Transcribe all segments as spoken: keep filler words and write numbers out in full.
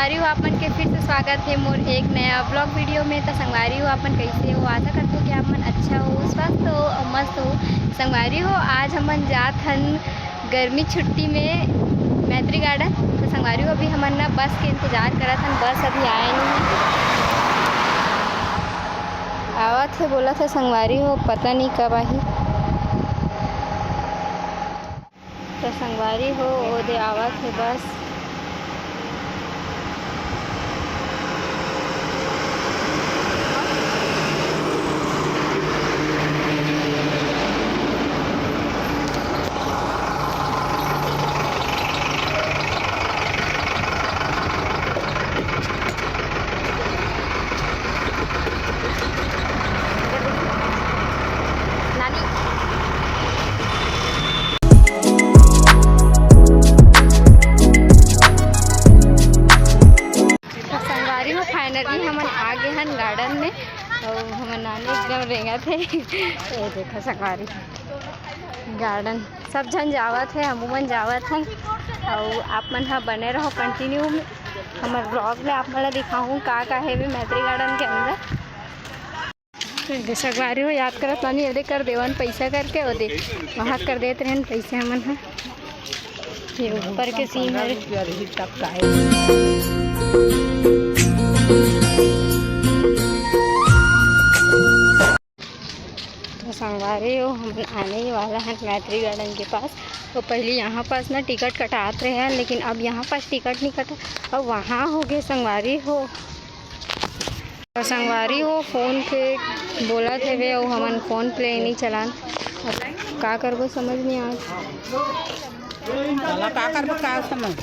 संगवारी हो, आप मन के फिर से स्वागत है मोर एक नया vlog video में। तो संगवारी हो, आप मन कैसे हो? आशा करत हो कि आप मन अच्छा हो, स्वस्थ हो और मस्त हो। संगवारी हो, आज हमन जात हन गर्मी छुट्टी में मैत्री गार्डन। तो संगवारी हो, अभी हमन ना बस के इंतजार करत हन, बस अभी आए नहीं। आवत है बोलत है संगवारी हो, पता नहीं कब आही। तो संगवारी हो, ओदे आवत है बस। नानी। तो संगवारी हो, finally हमन आ गे हन garden में। अउ हमर नानी एकदम रेंगत हे। ये देखो संगवारी, garden सब झन जावत हे, हमू मन जावत हन। अउ आप मन ह बने रहो continue में, हमर vlog में आप मन ल दिखाहूँ का का हेवे मैत्री garden के अंदर। तो संगवारी हो, याद करत नानी, एदे कर देवन पैसा करके, ओदे वहाँ कर देत रहन पैसे हमन ह। ये ऊपर के scene हरे। तो संगवारी हो, हमन आने ही वाला हन मैत्री garden के पास। तो पहले यहाँ पास ना टिकट कटात रहे हैं, लेकिन अब यहाँ पास टिकट नहीं कटा, अब वहाँ हो गए संगवारी हो। तो संगवारी हो, फोन पे बोलत हेवे अउ हमन फोन पे नहीं चलान। अब का करबो समझ नहीं आवत। साला का करबो का समझ।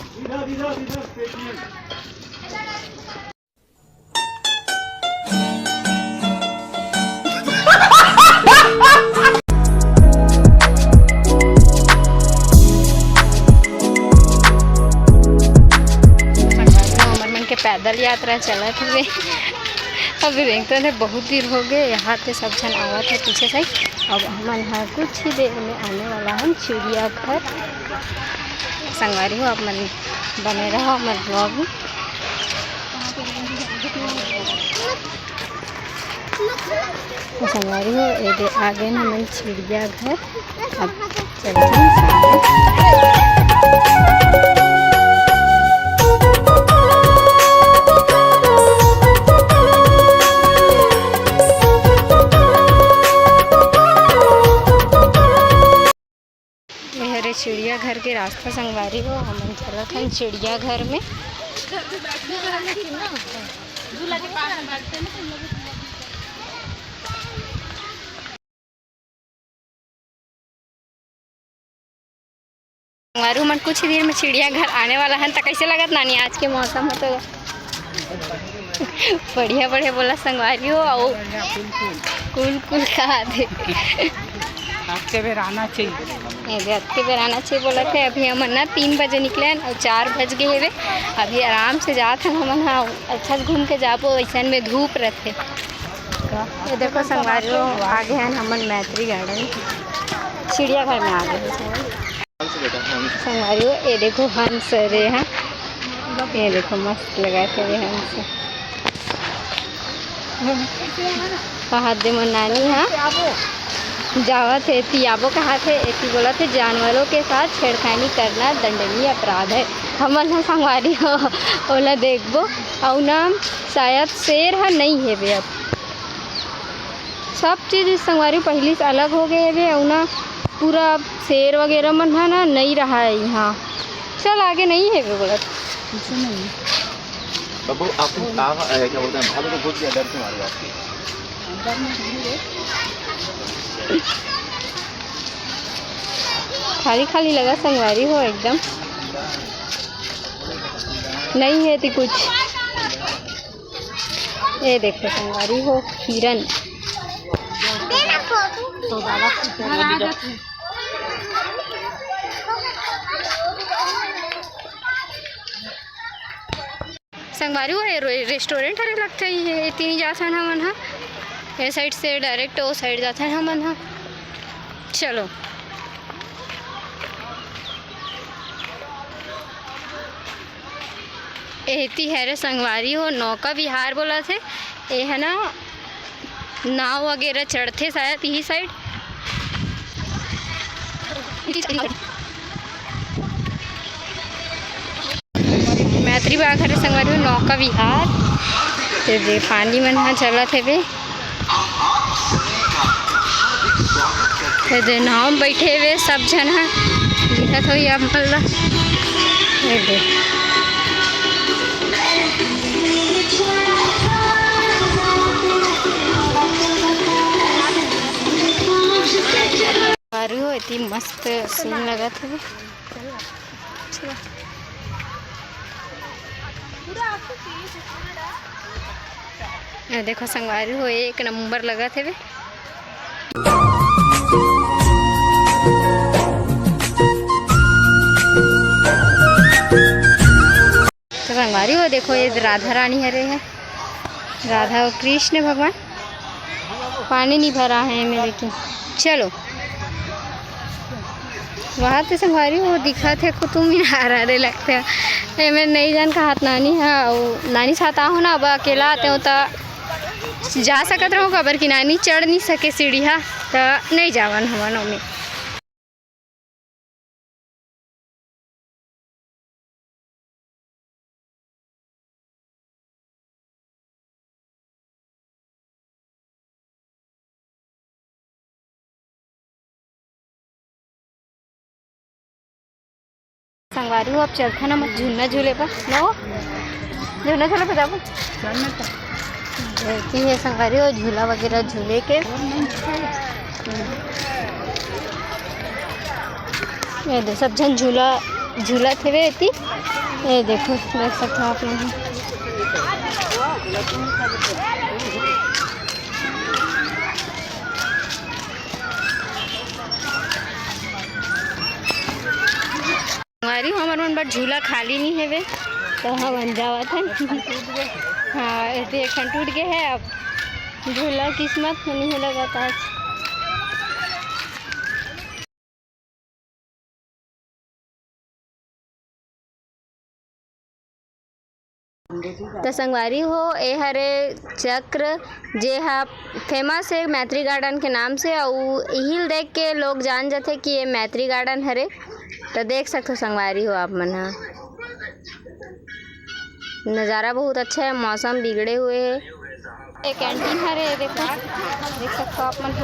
हमर मन के पैदल यात्रा चलत हवे। अभी रेंगत हे, बहुत देर हो गए यहाँ पे सब झन आवत हे पीछे से। अब हमन ह कुछ ही देर में आने वाला हन चिड़ियाघर। संगवारी हो, आप मन बने रहो हमर vlog में। तो संगवारी हो, एदे आ गे हमन चिड़ियाघर। अब चलथन सामने। ये हरे चिड़ियाघर के रास्ता संगवारी हो, हमन चलत हन चिड़ियाघर में। संगवारी हो, हमन कुछ ही देर में चिड़ियाघर आने वाला हन। त कैसे लगत नानी आज के मौसम ह? तो बढ़िया बढ़िया बोला संगवारी हो। अउ कुल कुल कहा दे। अतके बेर आना चाहिए। ये दे, अतके बेर आना चाहिए बोलत हे। अभी हमन ना तीन बजे निकले हन अउ चार बज गए हेवे। अभी आराम से जात हन हमन, हाँ, अच्छा से घूम के जाबो, वैसन में धूप रहथे। ये देखो संगवारी हो, आ गए हन हमन मैत्री garden, चिड़ियाघर में आ गए हन। संगवारी हो, ये देखो हंस रे, हाँ, ये देखो मस्त लगा थे ये हंस। कहा दे मोर नानी, हाँ, जावत हे, एती आबो कहा थे, एती बोला थे, जानवरों के साथ छेड़खानी करना दंडनीय अपराध है। हमन ह संगवारी हो, ओला देखबो, अउ ना शायद शेर ह नहीं हेवे अब। सब चीज संगवारी पहिली से अलग हो गए हेवे, अउ ना पूरा शेर वगैरह मन ह ना नहीं रहा है यहाँ। चल आगे नहीं हेवे बोलत। कुछ नहीं। बाबू, आप क्या, क्या बोलते हैं, भालू को भूत या डर से मारे आपके? खाली खाली लगा संगवारी हो एकदम। नहीं है ती कुछ। ये देखो संगवारी हो हिरन। संगवारी हो ये रे-, restaurant हरे लगथे, ये तीन जा सन हमन हा। ये side से direct वो side जाथन हमन हा। चलो। एती हरे संगवारी हो, नौका विहार बोलथे। ए ह ना, नाव वगैरह चढ़थे शायद इही साइड। मैत्री बाग हरे संगवारी हो, नौका विहार। ते दे पानी मन ह चलत हेवे। ये दे नाव में बैठे हुए सब झन ह, दिखत होही आप मन ला। ये दे। अरे हो, इतनी मस्त सीन लगत हे। ये देखो संगवारी हो, एक नंबर लगत हेवे। तो संगवारी हो, देखो ये राधा रानी हरे है, राधा और कृष्ण भगवान। पानी नहीं भरा है एमे, लेकिन चलो। वहाँ तो संगवारी हो दिखत हे कुतुब मीनार हरे लगथे। एमे नहीं जान कहात नानी हा, अउ नानी साथ आहूँ ना, अब अकेला आते हो तो जा सकत रहो, काबर कि नानी चढ़ नहीं सके सीढ़ी हा, तो नहीं जावन हमन ओमे। संगवारी हो, अब चलथन हमन झूलना झूले बर, न हो? झूलना झूले पे जाबो। देखी है संगवारी हो, झूला वगैरह झूले के। ये दे, सब झन झूला झूलत हेवे एती। ये देखो, देख सकते हो आप लोग। संगवारी हो, हमर मन बर झूला खाली नहीं हेवे, तो हमन जावत हन। हाँ, एती एक ठन टूट गए है, अब झूला किस्मत में नहीं लगत आज। त संगवारी हो, ए हरे चक्र, जे हा फेमस हे मैत्री गार्डन के नाम से, अउ इही ल देख के लोग जान जाथे कि ये मैत्री गार्डन हरे। त देख सकथो संगवारी हो आप मन ह, नज़ारा बहुत अच्छा है, मौसम बिगड़े हुए है। ये कैंटीन हरे, ये देखो, देख सकथो आप मन ह।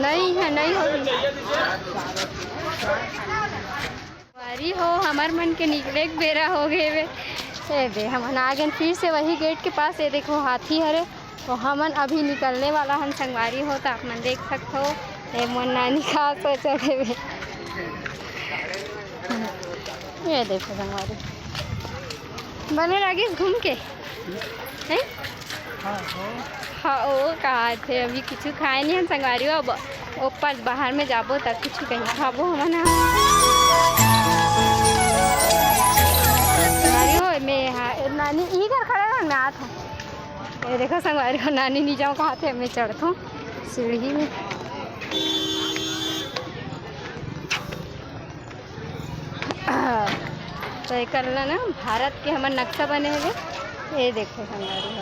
नहीं है, नहीं हो। संगवारी हो, हमर मन के निकले के बेरा हो गए वे। ए दे, हमन आ गए फिर से वही गेट के पास। ये देखो, हाथी हरे, तो हमन अभी निकलने वाला हन संगवारी हो, तो आप मन देख सकथो। ए मोर नानी का सोचत हेवे। ये देखो संगवारी, बने लागिस घूम के, हैं? हाँ, ओ कहा थे, अभी कुछ खाए नहीं हम संगवारी हो। अब ऊपर बाहर में जाबो तब कुछ कहीं खाबो हमन ह। संगवारी हो, मैं, हाँ, नानी इही कर खड़ा रह, मैं आत हूँ। ये देखो संगवारी हो, नानी नहीं जाऊँ कहा थे, मैं चढ़त हूँ सीढ़ी में। तो एकर ला ना भारत के हमर नक्शा बने हवे। ये देखो संगवारी हो।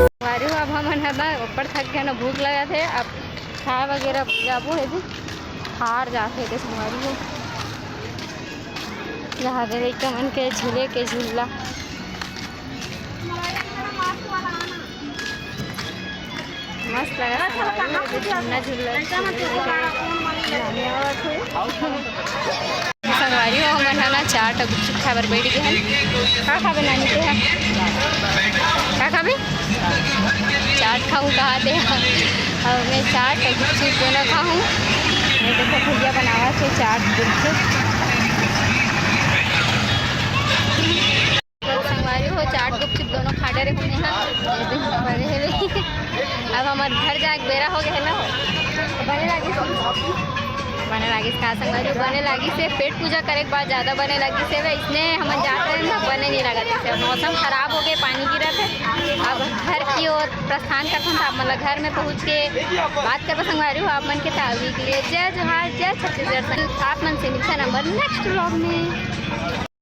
संगवारी हो, अब हमन ह ना ऊपर थक गए ना, भूख लगा थे, अब खाए वगैरह जाबो है जी, हार जाते थे संगवारी हो। यहाँ दे लइका मन के झूले के झूला। मस्त लगा संगवारी हो, झूलना झूलना। संगवारी हो, हमन ह ना चाट अउ गुपचुप खाए बर बैठ गए हन। का खाबे नानी ते ह? का खाबे? चाट खाहूँ कहा ते ह। अउ मैं चाट अउ गुपचुप दोनों खाहूँ। ये देखो भैया बनावत हे चाट गुपचुप। तो संगवारी हो, चाट गुपचुप दोनों खा डरे हूँ यहाँ। ये भी बने हे। अब हमार घर जाए के बेरा हो गए है ना, तो बने लागे। बने लागिस का संगवारी हो, बने लागिस हे। पेट पूजा करे के बाद ज्यादा बने लागिस हे, इसने हमन जात रहे ना, बने नहीं लागत हे। मौसम खराब हो गए, पानी गिरत हे। अब घर की ओर प्रस्थान करथन, तो आप मन ला घर में पहुंच के बात करबो संगवारी हो आप मन के। तभी के लिए जय जोहार, जय छत्तीसगढ़। आप मन से मिलथन हमर नेक्स्ट व्लॉग में।